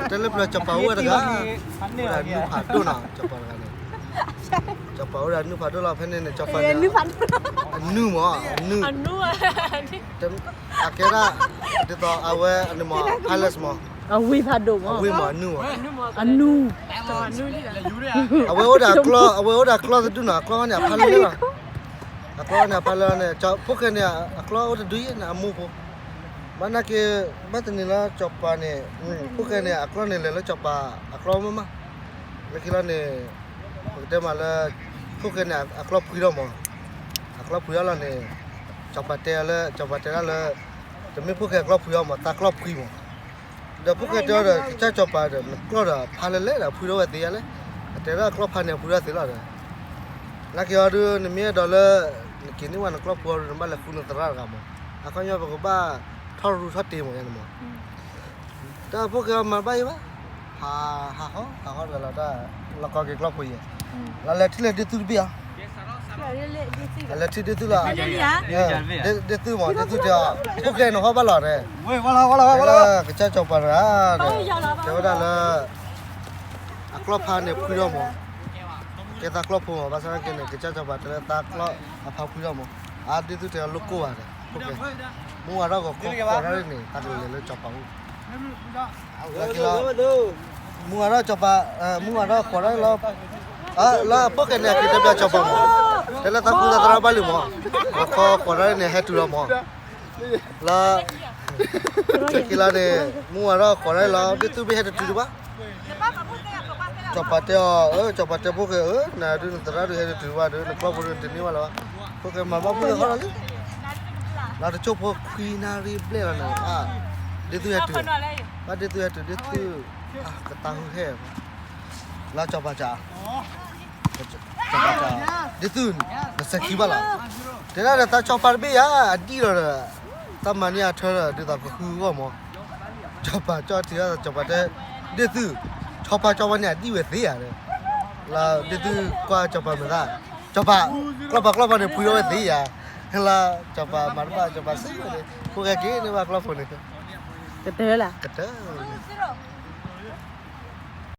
တဲလၢပျၢၤ စီၤပၤအိၣ်ဝဲတဂၤ, အိၣ်ဒၣ်နုၢ်ဖးဒိၣ်နီၤ စီၤပၤတဂၤန့ၣ်, စီၤပၤအိၣ်ဒၣ်နုၢ်ဖးဒိၣ်လီၤ ဖဲန့ၣ်န့ၣ် စီၤပၤန့ၣ်, အနုၢ်မး, အနုၢ်, အကဲဒၣ်, ဒ်သိးအဝဲန့ၣ်မး palace မး, အဝ့ၢ်ဖးဒိၣ်မး, အဝ့ၢ်မး အနုၢ်မး, အနုၢ်, အဝဲအိၣ်ဒၣ်ကျီ, အဝဲအိၣ်ဒၣ်ကျီတဒုနီၤ အကျီန့ၣ်အဖါလၢလီၤ, အကျီန့ၣ်အဖါလၢန့ၣ် ဖိၣ်ဃဲန့ၣ် အကျီအိၣ်တဒုယဲၢ်န့ၣ် အမိၢ်ဖိ, ဘၣ်နာ်က့, ဘၣ်တနံၤလၢစီၤပၤန့ၣ်, ဖိၣ်ဃဲန့ၣ် အကျီန့ၣ်လဲၤလၢစီၤပၤအကျီမးမး, လၢခံလီၤန့ၣ်, ပကတဲမးလၢ, ဖိၣ်ဃဲန့ၣ် အကျီဖှံထီၣ်မး, အကျီဖှံထီၣ်လီၤန့ၣ်, စီၤပၤတဲလၢ စီၤပၤတဲဒၣ်လၢ, တမ့ၢ်ဖိၣ်ဃဲအကျီဖှံအီၤမး သးကျီဖှံမး, ဒီးဖိၣ်ဃဲတဲအီၤဒီး ကစၢ်စီၤပၤဒီး နကျီဒီးဖါလၢလဲၣ်ဒီးဖှံထီၣ်ဝဲသ့ဧါလဲၣ်, အတဲဒၣ်အကျီဖါန့ၣ်အဖှံထီၣ်ဝဲသ့လီၤဒီး, နာ်က့အီၤဒုး နမ့ၢ်အဲၣ်ဒိးလၢ, နက့ၤန့ၢ်ဝဲနကျီဖှံအီၤဒုး နဘၣ်လဲၤဃုနသရၣ်တဂၤမး, အခီပညီပကဘၣ်ထီၣ်ရူထီၣ်တ့ၢ်မးယါန့ၣ်မး, တၢ်ဖိၣ်ဃဲအီၤမၤဘၣ်ယံၤဘၣ်, ဟးဟးဃီ ဟးဃီတဂၤလီၤတၢ်, လီၤကီက့ၤကျီဖှံယဲၢ်, လၢလဲၤထံၣ်လဲၤဒ့သူတဘ့ၣ်ဧါ, လဲၤထံၣ်ဒ့သူလီၤ, ဒ့သူမး ဒ့သူတဲအီၤ, ဖိၣ်ဃဲန့ၣ်ဟီၣ်ဘၣ်လီၤတဲ, ကစၢ်စီၤပၤတဂၤဒီး, တဲဝဲဒၣ်လၢ အကျီဖါန့ၣ်ဖှံထီၣ်မး, ကဲသးကျီဖိမး ဘၣ်ဆၣ်သနာ်က့န့ၣ် ကစၢ်စီၤပၤတဲလၢသးကျီအဖါဖှံထီၣ်မး, အဒ့သူတဲအီၤလိၣ်ကိၢ်ဘၣ်ဒီး, မူဝါထီၣ်ဂီၤခီဃိးနၣ်ရံၣ်န့ၣ် သးကလဲၤလၢစီၤပၤအိၣ်, လၢခံလီၤ, မူဝါထီၣ်စီၤပၤ, မူဝါထီၣ်ဃိးနၣ်ရံၣ်လီၤ, လၢဖိၣ်ဃဲန့ၣ် အက့ၤတဲဘၣ်စီၤပၤမး, တဲလၢသးဃုသးသရၣ်ဘၣ်လံမး, ဂီၤခီဃိးနၣ်ရံၣ်န့ၣ် ဟဲတုၤလီၤမး, လၢ လၢခံလီၤန့ၣ် မူဝါထီၣ်ဃိးနၣ်ရံၣ်လီၤ ဒ့သူဘ့ၣ်ဟဲတတုၤဒံးဘၣ်, စီၤပၤတဲအီၤ, စီၤပၤတဲဖိၣ်ဃဲဧၢ, နဒုးနသရၣ်ဒုးဟဲတတုၤဘၣ်ဒီး နကျီဖိဒုးတန့ၢ်ဘၣ်လၢၤဘၣ်, ဖိၣ်ဃဲမၤဘၣ်ဖိၣ်ဃဲဃီလီၤလံ, လၢတဆိၣ်ဖိခွံနၣ်ရံၣ်ဘျဲၣ်လီၤန့ၣ်, ဒ့သူဟဲတုၤ, ဘၣ်ဒ့သူဟဲတုၤ ဒ့သူ, ကသးဟူဟဲ, လၢစီၤပၤစံး ဒ့သူ, နစဲးခံဘၣ်လီၤ, တဲဒၣ်ဒီးသးစီၤပၤတဘ့ၣ်ယါ အဒံၣ်လီၤဒီး, တၢ်မၤန့ၢ်အထၢဒီး ဒ်သိးကဃုအဂီၢ်မး, စီၤပၤကၠီထံၣ်ဒီး စီၤပၤတဲ, ဒ့သူ, စီၤပၤကၠီဝဲန့ၣ် အဒံၣ်ဝဲသ့ဧါဒီး, လၢဒ့သူကွၢ်စီၤပၤမဲာ်သၣ်, စီၤပၤ, ကျီၢ်ပၤကျီၢ်ပၤန့ၣ် ဖှံထီၣ်ဝဲသ့ဧါ, လၢစီၤပၤမၤတဘၣ် စီၤပၤစံးဝဲန့ၣ် ဖိၣ်ဃဲက့ၤန့ၢ်ဘၣ်ကျီၢ်ဖိန့ၣ်, ကတၢၢ်လၢ, ကတၢၢ်